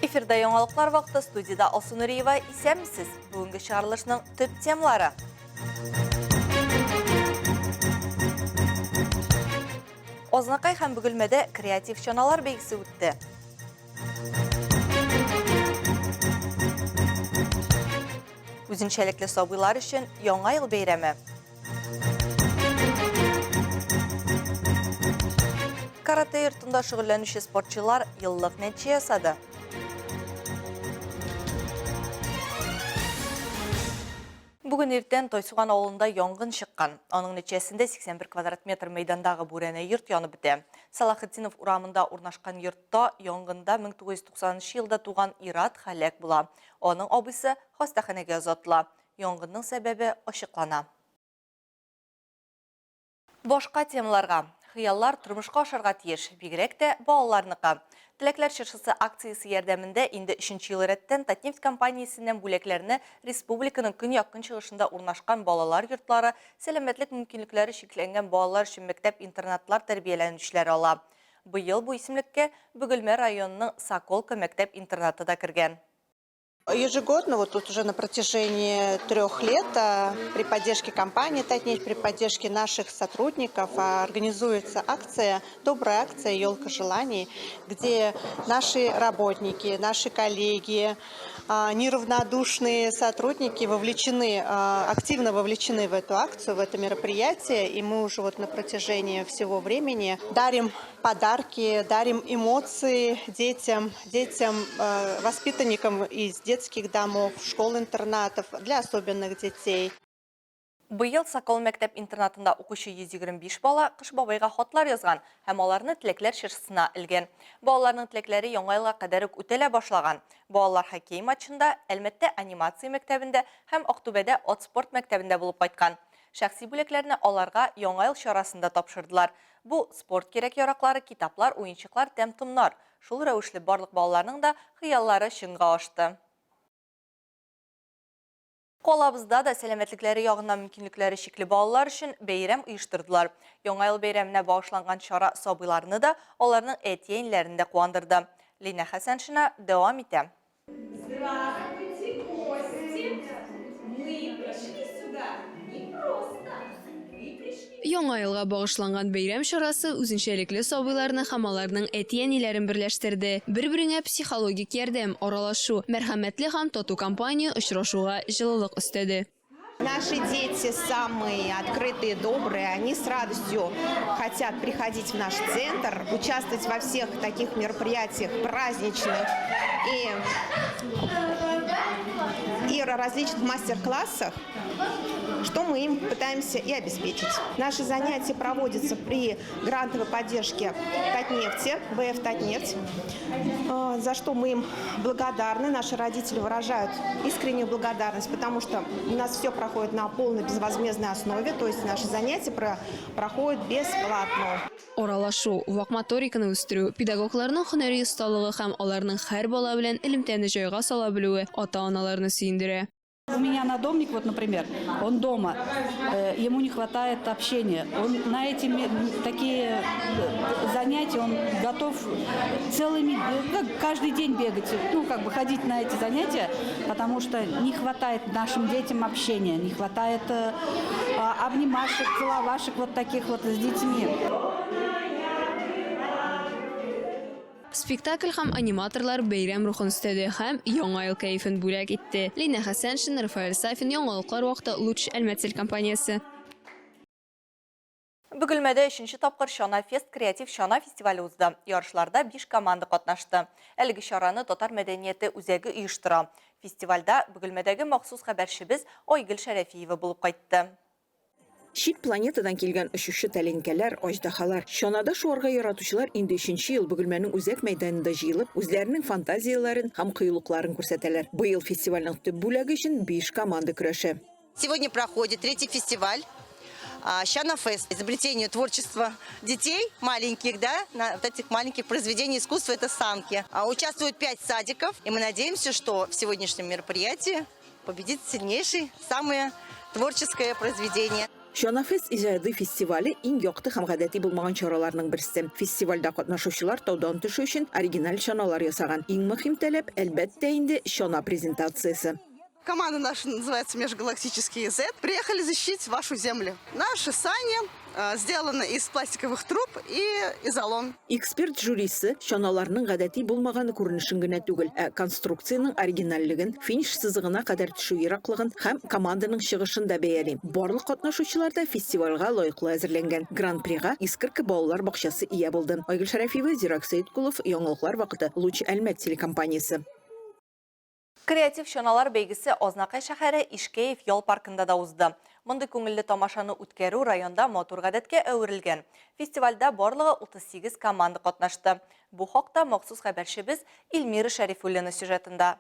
Эфирда яңалыклар вакыты студиядә Алсу Нуриева. Исәнмесез. Бүгенге чыгарылышның төп темалары. Азнакай һәм Бөгелмәдә креатив чаналар бәйгесе үтте. Үзенчәлекле сабыйлар өчен Яңа ел бәйрәме. Каратэ йортында шөгыльләнүче спортчылар еллык нәтиҗә ясады. Бүген иртән Тайсуган авылында янгын чыккан. Аның нәтиҗәсендә 81 квадрат метр мәйдандагы бүрәнә йорт янып бетә. Салахетдинов урамында урнашкан йортта янгында 1990 елда туган ир-ат һәлак була. Аның абыйсы хастаханәгә озатыла. Янгынның сәбәбе ачыклана. Башка темаларга. Хыяллар тормышка ашарга тиеш, бигрәк тә балаларныкы. Теләкләр чыршысы акциясе ярдәмендә инде өченче ел рәттән Татнефть компаниясеннән бүләкләрне республиканың көньяк-көнчыгышында урнашкан балалар йортлары, сәламәтлек мөмкинлекләре чикләнгән балалар өчен мәктәп-интернатлар тәрбияләнүчеләре ала. Быел бу исемлеккә Бөгелмә районының Соколка мәктәп-интернаты да кергән. Ежегодно, вот тут уже на протяжении трех лет, при поддержке компании «Татнефть», при поддержке наших сотрудников организуется акция, добрая акция «Елка желаний», где наши работники, наши коллеги, неравнодушные сотрудники вовлечены, активно вовлечены в эту акцию, в это мероприятие. И мы уже вот на протяжении всего времени дарим подарки, дарим эмоции детям, детям, воспитанникам из детских домов, школ-интернатов, для особенных детей. Быел Сокол мәктәп-интернатында укучы 125 бала Кыш бабайга хатлар язган һәм аларны теләкләр чыршысына элгән. Балаларның теләкләре Яңа елга кадәр үк үтәлә башлаган. Балалар хоккей матчында, Әлмәттә анимация мәктәбендә һәм Актүбәдә ат спорт мәктәбендә булып кайткан. Шәхси бүләкләрне аларга Яңа ел чарасында тапшырдылар. Бу, спорт кирәк-яраклары, китаплар, уенчыклар, тәм-томнар. Шул рәвешле барлык балаларның да хыяллары чынга ашты. Калабызда да сәламәтлекләре ягыннан мөмкинлекләре чикле балалар өчен бәйрәм оештырдылар. Яңа ел бәйрәменә багышланган чара сабыйларны да, аларның әти-әниләрен дә куандырды. Линә Хәсәншина дәвам итә. Здравствуйте, гости! Мы пришли сюда не просто. Мы пришли... Яңа елга багышланган бәйрәм чарасы үзенчәлекле сабыйларны һәм аларның әти-әниләрен берләштерде. Бер-береңә психологик ярдәм, аралашу, мәрхәмәтле һәм тату компания очрашуга җылылык өстәде. Наши дети самые открытые, добрые, они с радостью хотят приходить в наш центр, участвовать во всех таких мероприятиях праздничных и, и различных мастер-классах, что мы им пытаемся и обеспечить. Наши занятия проводятся при грантовой поддержке Татнефти, БФ Татнефть, за что мы им благодарны. Наши родители выражают искреннюю благодарность, потому что у нас все проходит на полной безвозмездной основе, то есть наши занятия проходят бесплатно. Аралашу, вак моториканы үстерү, педагогларның һөнәри осталыгы һәм аларның һәр бала белән элемтәне җайга сала белүе ата-аналарны сөендерә. У меня надомник, вот, например, он дома, э, ему не хватает общения. Он на эти такие э, занятия, он готов целыми, э, каждый день бегать, ну, как бы ходить на эти занятия, потому что не хватает нашим детям общения, не хватает а, обнимашек, целовашек вот таких вот с детьми. Спектакль һәм аниматорлар бәйрәм рухын өстәде һәм Яңа ел кәефен бүләк итте. Линә Хәсәншина, Рафаэль Сафин, Яңалыклар вакыты, Луч, Әлмәт телекомпаниясе. Бөгелмәдә өченче тапкыр Чана фест креатив чана фестивале узды. Ярышларда биш команда катнашты. Әлеге чараны Татар мәдәнияте үзәге оештыра. Фестивальдә Бөгелмәдәге махсус хәбәрчебез Айгөл Шәрәфиева булып кайтты. Чит планетадан килгән очучы тәлинкәләр, аҗдаһалар, чанада шуарга яратучылар инде өченче ел Бөгелмәнең үзәк мәйданында җыелып, үзләренең фантазияләрен һәм кыюлыкларын күрсәтәләр. Быел фестивальнең төп бүләге өчен биш команда көрәшә. Сегодня проходит третий фестиваль Чана Фест. Изобретение творчества детей маленьких, да, на вот этих маленьких произведений искусства, это санки. Участвуют пять садиков, и мы надеемся, что в сегодняшнем мероприятии победит сильнейший, самое творческое произведение. Чанафест иҗади фестивале иң якты һәм гадәти булмаган чараларның берсе. Фестивальдә катнашучылар таудан төшү өчен оригиналь чаналар ясаган. Иң мөһим таләп, әлбәттә инде, чана презентациясе. Команда наша называется «Межгалактические Z». Приехали защитить вашу землю. Наши сани сделаны из пластиковых труб и изолон. Эксперт жюрисы чаналарның гадәти булмаган күренешен генә түгел, ә конструкциянең оригинальлеген, финиш сызыгына кадәр төшү ераклыгын һәм команданың чыгышын да бәяли. Барлык катнашучылар да фестивальгә лаеклы әзерләнгән. Гран-прига Искорка балалар бакчасы ия булды. Айгөл Шәрәфиева, Зирак Сәеткулов, Яңалыклар вакыты, Луч Әлмәт телекомпаниясе. Креатив чаналар бәйгесе Азнакай шәһәре Ишкәев ял паркында да узды. Мондый күңелле тамашаны үткәрү районда матур гадәткә әверелгән. Фестивальдә барлыгы 38 команда катнашты. Бу хакта махсус хәбәрчебез Эльмира Шәрифуллина сюжетында.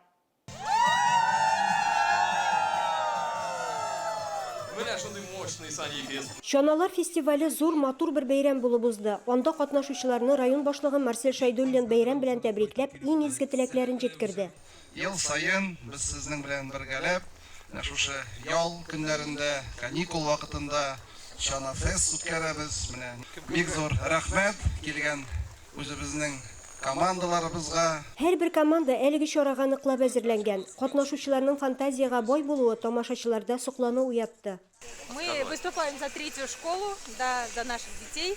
Менә шундый мощный санифес. Чаналар фестивале зур, матур бер бәйрәм булып узды. Анда катнашучыларны район башлыгы Марсель Шәйдуллин бәйрәм белән тәбрикләп, иң изге теләкләрен җиткерде. Ел саен без сезнең белән бергәләп, менә шушы ял көннәрендә, каникул вакытында Чана-фест үткәрәбез. Менә бик зур рәхмәт килгән үзебезнең командаларыбызга. Һәрбер команда әлеге чарага ныклап әзерләнгән. Катнашучыларның фантазиягә бай булуы тамашачыларда соклану уятты. Мы выступаем за третью школу, да, за наших детей.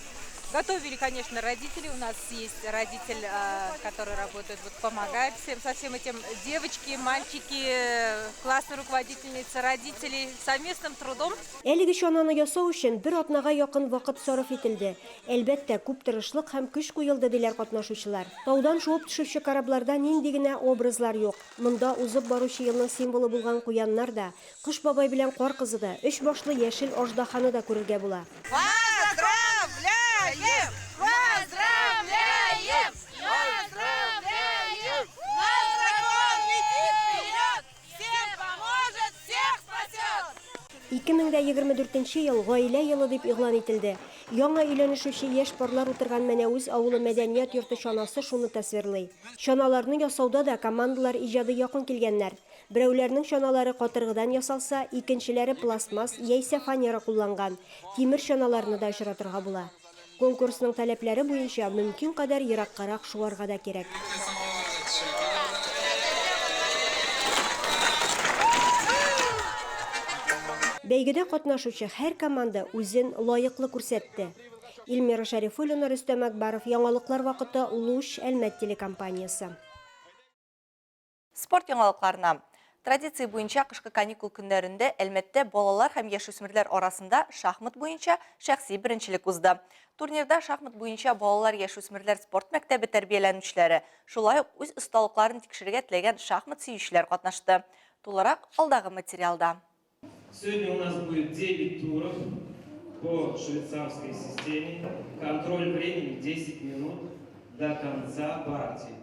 Готовили, конечно, родители. У нас есть родитель, который работает, вот помогает всем, со всем этим. Девочки, мальчики, классная руководительница, родители совместным трудом. Әлеге чананы ясау өчен бер атнага якын вакыт сарыф ителде. Әлбәттә, күп тырышлык һәм көч куелды, диләр катнашучылар. Таудан шуып төшүче корабларда нинди генә образлар юк. Монда узып баручы елның символы булган куяннар да, Кыш бабай белән Кар кызы да, өч башлы яшел аждаханы да күрергә була. Поздравляем! Поздравляем! Поздравляем! Наш дракон летит вперед! Всем поможет, всех спасет! 2024 нче ел Гаилә елы дип игълан ителде. Яңа өйләнешүче яшь парлар утырган Мәнәвез авылы мәдәният йорты чанасы шуны тасвирлый. Чаналарны ясауда да командалар иҗади якын килгәннәр. Берәүләрнең чаналары катыргыдан ясалса, икенчеләре пластмасс яисә фанера кулланган. Тимер чаналарны да очратырга була. Конкурсның таләпләре буенча, мөмкин кадәр ераккарак шуарга да кирәк. Бәйгедә катнашучы һәр команда үзен лаеклы күрсәтте. Эльмира Шәрифуллина, Рөстәм Әкбаров, Яңалыклар вакыты, Луч, Әлмәт телекомпаниясе. Спорт яңалыкларына. Традиция буенча кышкы каникул көннәрендә Әлмәттә балалар һәм яшүсмерләр арасында шахмат буенча шәхси беренчелек узды. Турнирда шахмат буенча балалар-яшүсмерләр спорт мәктәбе тәрбияләнүчеләре, шулай ук үз осталыкларын тикшерергә теләгән шахмат сөючеләр катнашты. Тулырак алдагы материалда. Сегодня у нас будет 9 туров по швейцарской системе. Контроль времени 10 минут до конца партии.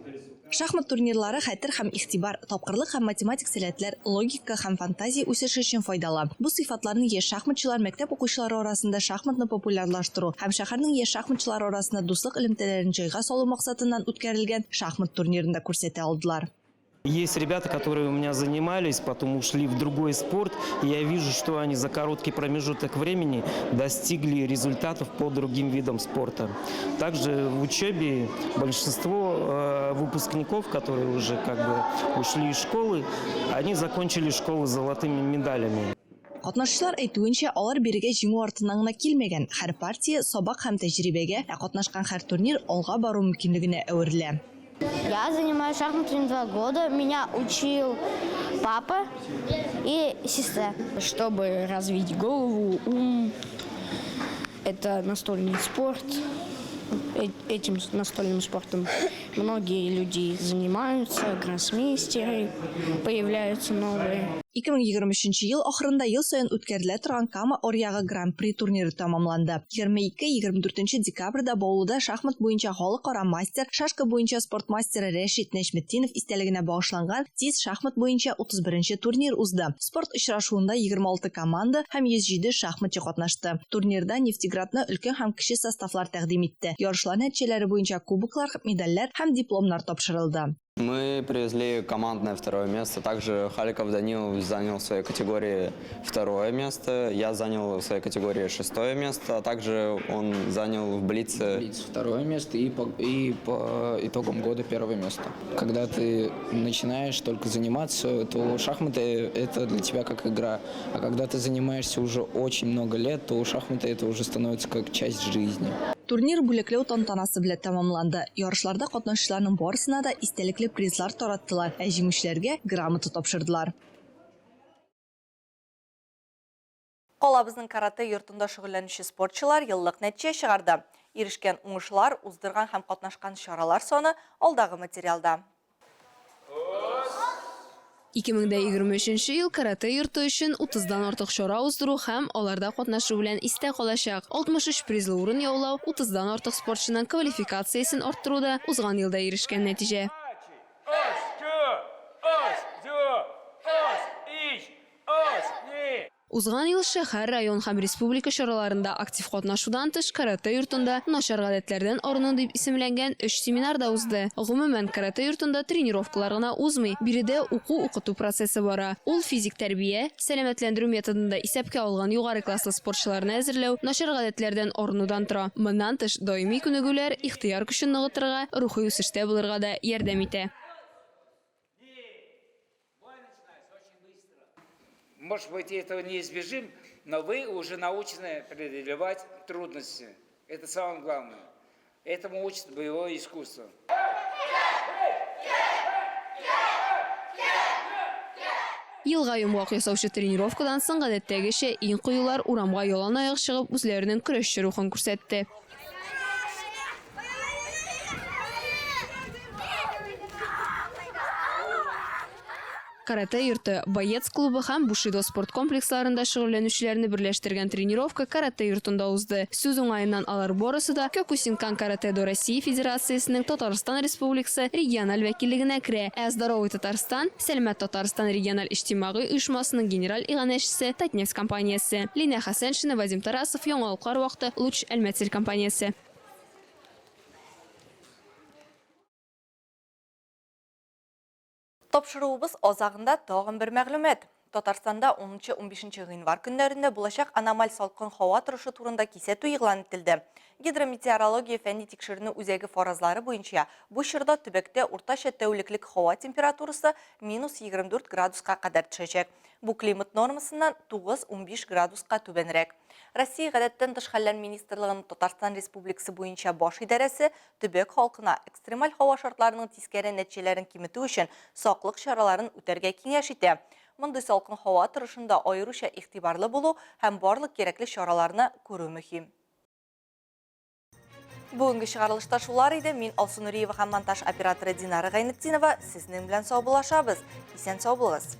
Шахмат турнирлары хәтер һәм игътибар, тапкырлык һәм математик сәләтләр, логика һәм фантазия үсеше өчен файдалы. Бу сыйфатларны яшь шахматчылар мәктәп укучылары арасында шахматны популярлаштыру һәм шәһәрнең яшь шахматчылары арасында дуслык элемтәләрен җайга салу максатыннан үткәрелгән шахмат турнирында күрсәтә алдылар. Есть ребята, которые у меня занимались, потом ушли в другой спорт. И я вижу, что они за короткий промежуток времени достигли результатов по другим видам спорта. Также в учебе большинство э, выпускников, которые уже как бы ушли из школы, они закончили школу с золотыми медалями. Катнашучылар әйтүенчә, алар бирегә җиңү артыннан гына килмәгән, һәр партия, сабак һәм тәҗрибәгә, ә катнашкан һәр турнир алга бару мөмкинлегенә әверелә. Я занимаюсь шахматами 2 года. Меня учил папа и сестра. Чтобы развить голову, ум, это настольный спорт. Этим настольным спортом многие люди занимаются, гроссмейстеры появляются новые. 2023 ел ахырында ел саен үткәрелә торган Кама аръягы Гран-при турниры тәмамланды. 22-24 декабрьдә Баулыда шахмат буенча халыкара мастер, шашка буенча спорт мастеры Рәшит Нәҗметдинов истәлегенә багышланган тиз шахмат буенча 31 нче турнир узды. Спорт очрашуында 26 команда һәм 107 шахматчы катнашты. Турнирда Нефтеградны өлкән һәм кече составлар тәкъдим итте. Ярышлар нәтиҗәләре буенча кубоклар, медальләр һәм дипломнар тапшырылды. Мы привезли командное второе место. Также Халиков Данил занял в своей категории второе место. Я занял в своей категории шестое место. А также он занял в Блице... Блиц второе место и по итогам года первое место. Когда ты начинаешь только заниматься, то шахматы – это для тебя как игра. А когда ты занимаешься уже очень много лет, то шахматы – это уже становится как часть жизни. Турнир бүләкләү тантанасы белән тәмамланды. Ярышларда катнашучыларның барысына да истәлекле призлар тараттылар, ә җиңүчеләргә грамота тапшырдылар. Калабызның каратэ йортында шөгыльләнүче спортчылар еллык нәтиҗә чыгарды. Ирешкән уңышлар, уздырган һәм катнашкан чаралар саны алдагы материалда. 2023 ел каратэ йорты өчен 30 дан артык чара уздыру һәм аларда катнашу белән истә калачак. 63 призлы урын яулау, 30 дан артык спортчының квалификациясен арттыру да узган елда ирешкән нәтиҗә. Узган ел шәһәр, район һәм республика чараларында актив катнашудан тыш, каратэ йортында Начар гадәтләрдән арыну дип исемләнгән өч семинар да узды. Гомумән, каратэ йортында тренировкалар гына узмый, биредә уку-укыту процессы бара. Ул физик тәрбия, сәламәтләндерү методын да исәпкә алган югары класслы спортчыларны әзерләү, начар гадәтләрдән арынудан тора. Моннан тыш, даими күнегүләр ихтыяр көчен ныгытырга, рухи үсештә булырга да ярдәм итә. Может быть, этого не избежим, но вы уже научены преодолевать трудности. Это самое главное. Этому учит боевое искусство. Елга йомгак ясаучы тренировкадан соң, гадәттәгечә, иң кыюлар урамга яланаяк чыгып, үзләренең көрәшче рухын күрсәтте. Каратэ йорты, Боец клубы һәм Бушидо спорт комплексларында шөгыльләнүчеләрне берләштергән тренировка Каратэ йортында узды. Сүз уңаеннан, алар барысы да Кёкусинкан каратэ-до Россия Федерациясенең Татарстан Республикасы региональ вәкиллегенә керә, ә Здоровый Татарстан, Сәламәт Татарстан региональ иҗтимагый оешмасының генераль иганәчесе, Татнефть компаниясе. Линә Хәсәншина, Вадим Тарасов, Яңалыклар вакыты, Луч, Әлмәт телекомпаниясе. Тапшыруыбыз азагында тагын бер мәгълүмат. Татарстанда унынчы-унбишенче гыйнвар көннәрендә булачак аномаль салкын һава торышы турында кисәтү игълан ителде. Гидрометеорология фәнни-тикшеренү үзәге фаразлары буенча, бу чорда төбәктә уртача тәүлеклек һава температурасы минус 24 градуска кадәр төшәчәк. Бу климат нормасыннан 9-15 градуска түбәнрәк. Россия Гадәттән тыш хәлләр министрлыгының Татарстан Республикасы буенча баш идарәсе төбәк халкына экстремаль һава шартларының тискәре нәтиҗәләрен киметү өчен саклык чараларын үтәргә киңәш итә. Мондый салкын һава торышында аеруча игътибарлы булу һәм барлык кирәкле чараларны күрү мөһим. Бүгенге чыгарылышта шулар иде. Мин Алсу Нуриева һәм монтаж операторы Динара Гайнетдинова сезнең белән саубуллашабыз. Исән сау булыгыз.